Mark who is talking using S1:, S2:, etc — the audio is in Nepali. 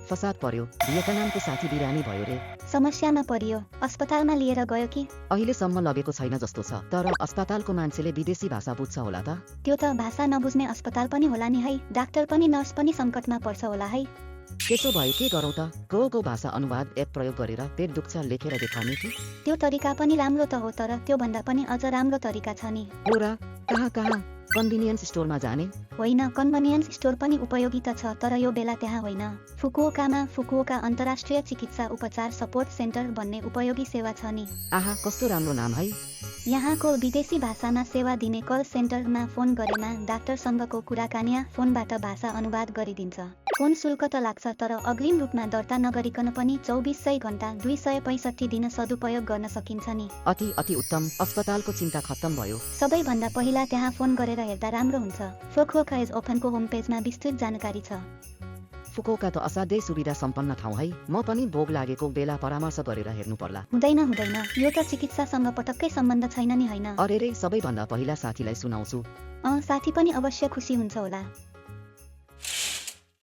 S1: फसाद पर्यो। भियतनामको साथी बिरामी भयो रे।
S2: समस्यामा परियो, अस्पतालमा लिएर गयो कि?
S1: अहिलेसम्म लगेको छैन जस्तो छ। तर अस्पतालको मान्छेले विदेशी भाषा बुझ्छ होला त?
S2: त्यो त भाषा नबुझ्ने अस्पताल पनि होला नि है। डाक्टर पनि नर्स पनि सङ्कटमा पर्छ होला है।
S1: त्यसो भए के गरौँ त? गो भाषा अनुवाद एप प्रयोग गरेर पेट दुख्छ लेखेर देखाउने कि?
S2: त्यो तरिका पनि राम्रो त हो, तर त्यो भन्दा पनि अझ राम्रो तरिका छ नि।
S1: हो र? कहाँ? कन्भिनियन्स स्टोरमा जाने?
S2: होइन, कन्भिनियन्स स्टोर पनि उपयोगी त छ, तर यो बेला त्यहाँ होइन। फुकुओकामा फुकुओका अन्तर्राष्ट्रिय चिकित्सा उपचार सपोर्ट सेन्टर भन्ने उपयोगी सेवा छ नि।
S1: आहा, कस्तो राम्रो नाम है।
S2: यहाँको विदेशी भाषामा सेवा दिने कल सेन्टरमा फोन गरेमा डाक्टरसँगको कुराकानी फोनबाट भाषा अनुवाद गरिदिन्छ। फोन शुल्क त लाग्छ, तर अग्रिम रूपमा दर्ता नगरिकन पनि 2400 घण्टा 265 दिन सदुपयोग गर्न सकिन्छ नि।
S1: अति उत्तम। अस्पतालको चिन्ता खत्तम भयो।
S2: सबैभन्दा पहिला त्यहाँ फोन गरेर हेर्दा राम्रो हुन्छ। फुकुओका इज ओपनको होम पेजमा विस्तृत जानकारी छ।
S1: फुकुओका त असाध्यै सुविधा सम्पन्न ठाउँ है। म पनि भोग लागेको बेला परामर्श गरेर हेर्नु पर्ला।
S2: हुँदैन, यो त चिकित्सासँग पटक्कै सम्बन्ध छैन नि, होइन?
S1: अरे रे, सबैभन्दा पहिला साथीलाई सुनाउँछु।
S2: साथी पनि अवश्य खुसी हुन्छ होला।